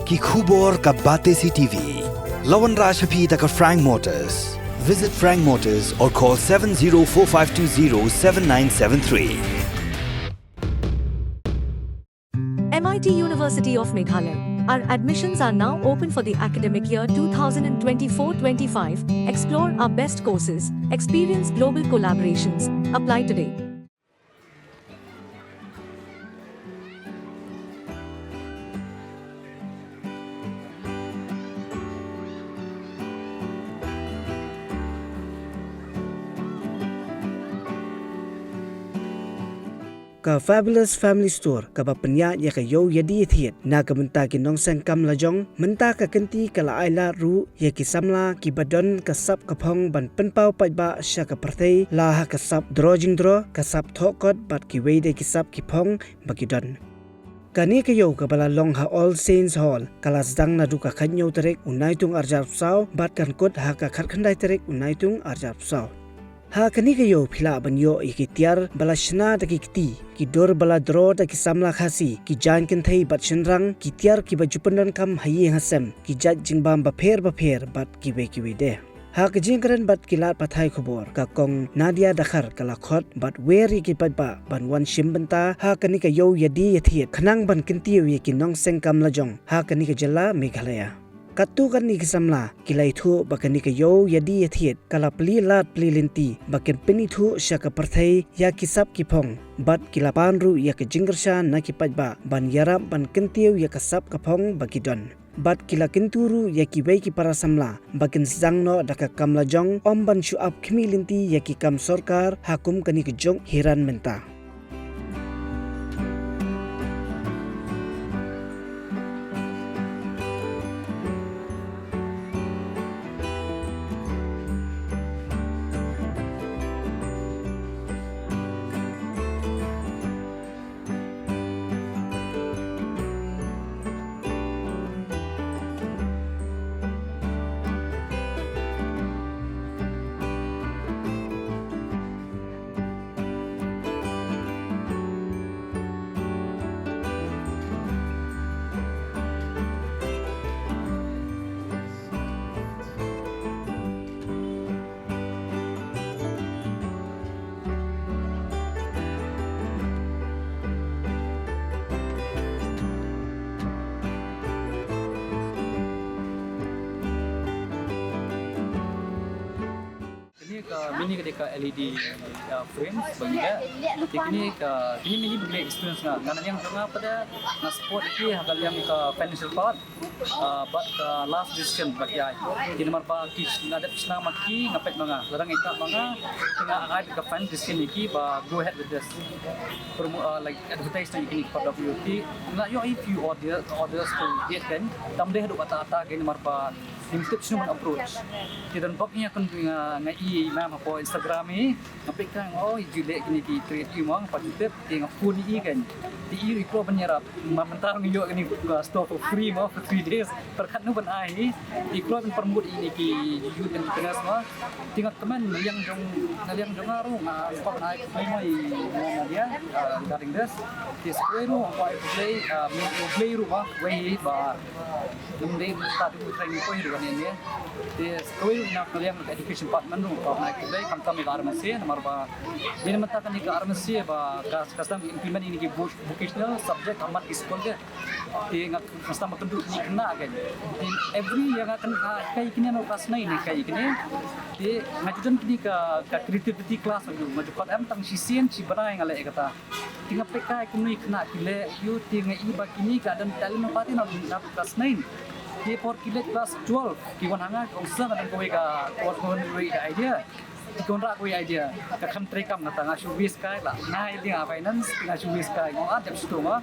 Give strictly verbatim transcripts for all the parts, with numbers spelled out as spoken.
Ki khubor ka Batesi T V. La wanrah sha phi da ka Frank Motors. Visit Frank Motors or call seven zero four five two zero seven nine seven three. M I T University of Meghalaya. Our admissions are now open for the academic year two thousand twenty-four twenty-five. Explore our best courses, experience global collaborations. Apply today. Ka Fabulous Family Store kaba pynïaid ïa ka ïew ïadie ïathied na ka bynta ki nongseng kam lajong, mynta ka kynti ka la ailad ruh ïa ki samla kiba don ka sap ka phong ban pynpaw paidbah sha ka pyrthei, la ha ka sap draw jingdraw, ka sap thoh kot bad kiwei de ki sap ki phong ba ki don. Kane ka ïew kaba la long ha All Saints Hall ka la sdang naduh ka khathynñiew tarik u Naitung arhajar arphew saw bad kan kut ha ka khatkhyndai tarik u Naitung arhajar arphew saw. Ha kane ka ïew phi lah ban ïoh ïa ki tiar ba la shna da ki kti, ki dur ba la draw da ki samla Khasi, ki jaiñ kynthei bad shynrang, ki tiar kiba ju pyndonkam ha ïing ha sem, ki jait jingbam bapher bapher bad kiwei kiwei de. Ha ka jingkren bad ki lad pathai khubor, ka Kong Nadia Dkhar ka la khot bad wer ïa ki paidbah ban wan shim bynta ha kane ka ïew ïadie ïathied khnang ban kyntiew ïa ki nongseng kam lajong ha kane ka jylla Meghalaya. Katto katne ki samla ki la ithuh ba kane ka ïew ïadie ïathied ka la plie lad plie lynti ba kin pynithuh sha ka pyrthei ïa ki sap ki phong bad ki la pan ruh ïa ka jingkyrshan na ki paidbah ban ïarap ban kyntiew ïa ka sap ka phong ba ki don. Bad ki la kyntu ruh ïa kiwei ki para samla ba kin sdang noh da ka kam lajong, ym ban shu ap khmih lynti ïa ki kam sorkar ha kum kane ka juk hiran mynta. Kine ka mini ka dei ka L E D, uh, frames ba ngi leh. Te kine ka, kine mini ba ngi leh experience nga. Nga na liang jong nga pat nga support ki ha ka liang ka financial part. Uh, but ka last decision ba ki ai. Te namar ba ki nga dep shna ma ki, nga peit ma nga. Lada nga ïa ka ma nga, te nga ai ka final decision ïa ki ba go ahead with this. Promo, uh, like advertise na ïa kine ki product ïa ki. Nga ïoh ïa ki orders, orders to get kan. Tam dei haduh kata kata kan namar ba Ngim tip shano ban approach. Te don bok nga, nga, nga i i mam hapoh Instagram i. Nga peit ka, oh, i ju leh kine ki trade i mo, nga pat ju tip, te nga phone i kan. Te i ruh i kloi ban ïarap. Mynta nga ïoh kane ka store for free mo, for three days. Pyrkhat no ban ai i. I kloi ban promote ïa kine ki youth entrepreneurs mo. Te nga kmen na liang jong, na liang jong nga ruh, nga kwah ban ai khublei mo i Nadia, uh, regarding this. Te sa kawei ruh nga kwah ai khublei, uh, khublei ruh mo, wei ba Ym dei mynta te u training poi ruh kane ne. Te sa kawei na ka liang ka education part man ruh, ka na ki dei kam tam ïa ka R M S A namar ba dei mynta kane ka R M S A ba ka, ka sdang implement ïa kine ki voc-, vocational subject ha man ki skul de. Te nga, nga sdang ba kynduh kine ki khynnah kein. Te every year nga kyn-, nga hikai kine na class nine hikai kine. Te nga ju don kine ka, ka creativity class nga ju, nga ju pat em tang shisien shi bnai nga leh ïa kata. Te nga peit kai kumne khynnah ki leh ïa u, te nga i ba kine ka don talent party na, na class nine. Te por ki leit class twelve ki wan ha nga, ki ong sir nga don kawei ka, ka wan kawei ka idea. Te ki wanrah kawei idea. Ka kham treikam kata, nga shu waste kai la. Nga i dei nga finance, te nga shu waste kai. Nga ong ah dep shu to nga.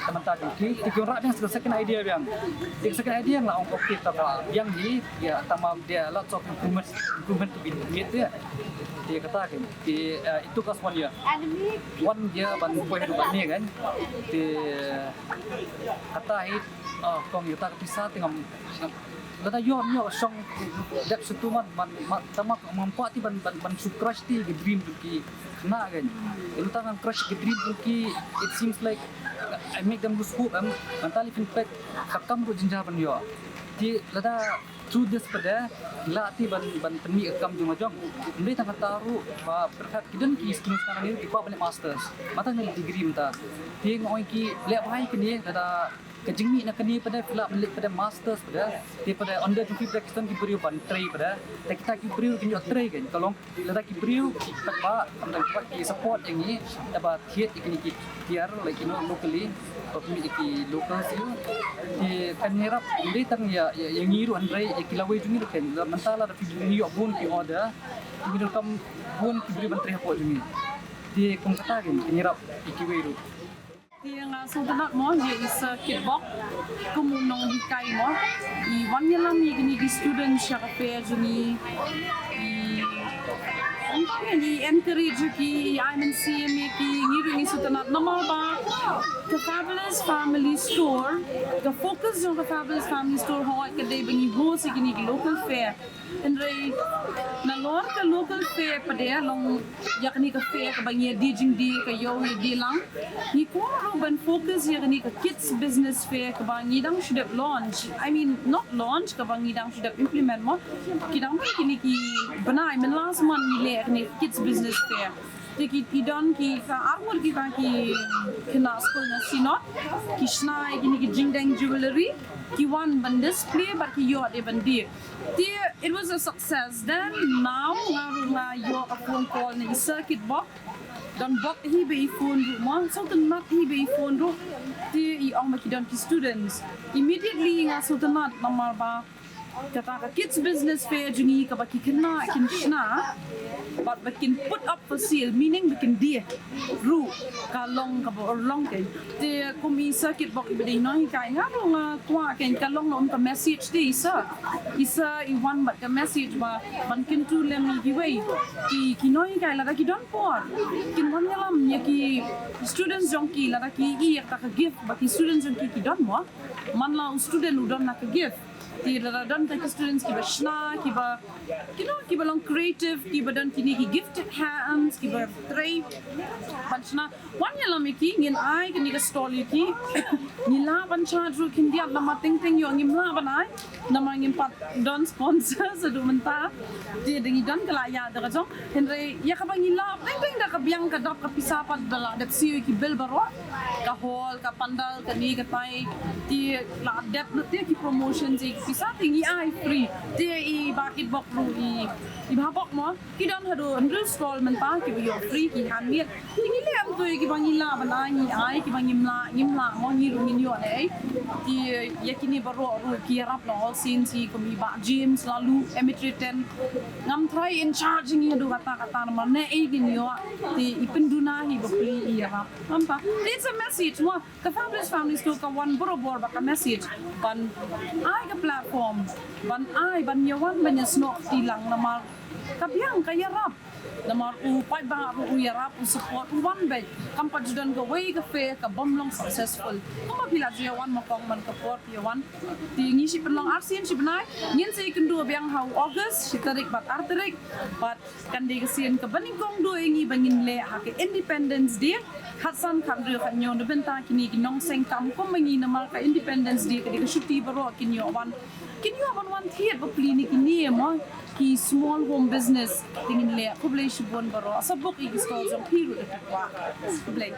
Te mynta jong ki, te ki wanrah biang second idea biang. Te second idea nga ong okay, ta ba biang hi, ïa, ta ma there are lots of improvements, improvement to be made there. Te kata ki, te, eh, it took us one year. One year ban poi haduh kane kan. Te kata hi, ah, kong ïa kata ka pisa te ngam, ngam, lada ïoh, ïoh shong dep shuh tu man, man, man, tama ngam kwah ti ban, ban, ban shu crush ti ki dream jong ki khynnah kan. Ynda ngan crush ki dream jong ki, it seems like I make them lose hope, em, ban tali fin pek ka kam ruh jynjar ban ïoh. Te lada through this pat de la ti ban, ban pynmih ka kam jong la jong. Ym dei tang kata ruh ba pyrkhat ki don ki students kane ki kwah ban leh masters. Mynta ngi degree mynta. Te nga ong ïa ki leh bha ïa kane lada ka jingmih na kane pat de phi lah ban leh pat de masters pat de. Te pat de ynda jong phi pat de ki don ki briew ban trei pat de. Te kita ki briew kin ïoh trei kan ka long Lada ki briew ki paidbah, khamtam ki paidbah ki support ïa ngi, da ba thied ïa kine ki tiar, like, you know, locally, ba pynmih ïa ki local siew. Te kan ïarap ym dei tang ïa, ïa, ïa ngi ruh hynrei ïa ki lawei jong ngi ruh kan. Lada mynta lada phi ïoh bun ki order, ngi donkam bun ki briew ban trei hapoh jong ngi. Te kum kata kan, kan ïarap ïa kiwei ruh. Te nga sngewtynnat mo, ïa i Sir Kitbok kum u nonghikai mo, i wan ïalam ïa kine ki students sha ka fair jong ngi. I, i encourage ïa ki, i ai mynsiem ïa ki, ngi ruh ngi sngewtynnat namar ba ka Fabulous Family Store, ka focus jong ka Fabulous Family Store hooid ka dei ba ngi host ïa kine ki local fair. Hynrei nalor ka local fair pat de long ïa kane ka fair kaba ngi ïa die jingdie ka ïew ïa die lang. Ngi kwah ruh ban focus ïa kane ka kids business fair kaba ngi dang shu dep launch. I mean, not launch, kaba ngi dang shu dep implement mo. Ki dang don kine ki bnai, mynta last month ngi leh kane ka kids business fair. Te ki, ki don kita arngut kita ki khynnah skul na Synod, ki shna ïa kine ki jingdeng jewellery, ki wan ban display bad ki ïoh de ban die. Te it was a success. Then now nga ruh nga ïoh ka phone call na i Sir Kitbok. Don bok hi ba i phone ruh mo, sngewtynnat hi ba i phone ruh. Te i ong ba ki don ki students. Immediately nga sngewtynnat namar ba kata ka kids business fair jong ngi kaba ki khynnah kin shna bad ba kin put up for sale, meaning ba kin die ruh, ka long kaba urlong kein. Te kum i Sir Kitbok i ba dei nonghikai, nga ruh nga kwah kein, ka long na um ka message te i Sir. I Sir i wan bad ka message ba ban kyntu lem ïa kiwei ki, ki nonghikai lada ki don por kin wan ïalam ïa ki students jong ki lada ki ïoh ïa kata ka gift ba ki students jong ki ki don mo. Man la u student u don na ka gift. Te lada don ta ki students kiba shna, kiba, you know, kiba long creative, kiba don kine ki gifted hands, kiba trei ban shna. Wan ïalam ïa ki, ngin ai kane ka stall ïa ki. Ngi lah ban charge ruh khyndiat namar teng teng ïoh ngim lah ban ai. Namar ngim pat don sponsors haduh mynta. Te da ngi don ka la ïa da ka jong. Hynrei ïa kaba ngi lah teng teng da ka biang ka dap ka pisa pat da la dep siew ïa ki bill baroh. Ka hall, ka pandal, kane katai. Te la dep lut te ki promotion, ki pisa te ngi ai free. Te i Bah Kitbok ruh i, i Bah Bok mo. Ki don haduh hynriew stall mynta kiba ïoh free ki handmade. Te ngi leh kumto ïa kiba ngi lah ban ai ngi ai, kiba ngim lah ngim lah mo ngi ruh ngin ïoh ne ei. Te ïa kine baroh ruh ki ïarap na All Saints hi kum i Bah James Laloo, Emetery Ten. Ngam tharai in charge ngi haduh katta katta namar ne ei ngin ïoh. Te i pynduna hi bapli i ïarap. Namar te it's a message mo. Ka Fabulous Family Store ka wan barabor bad ka message ban ai ka platform, ban ai ban ïa wan ban ïa snoh kti lang namar ka biang ka ïarap. Namar u paidbah ruh u ïarap, u support, u wan beit. Kam pat ju don kawei ka fair ka bym long successful. Kumba phi la ju ïa wan ma kong man ka por phi ïa wan. Te ngi shu pynlong arsien shi bnai, ngin sa ïakynduh biang ha u August shi tarik bad ar tarik bad kan dei ka sien kaba nyngkong duh ïa ngi ba ngin leh ha ka Independence Day. Khatsan, khathynriew, khathynñiew na bynta kine ki nongseng kam kum ma ngi namar ka Independence Day ka dei ka shuti baroh kin ïoh wan. Kin ïoh ban wan thied bapli na kine mo ki small home business. Te ngin leh khublei shibun baroh. Sa bok ïa ki stall jong phi ruh da phi kwah. Khublei.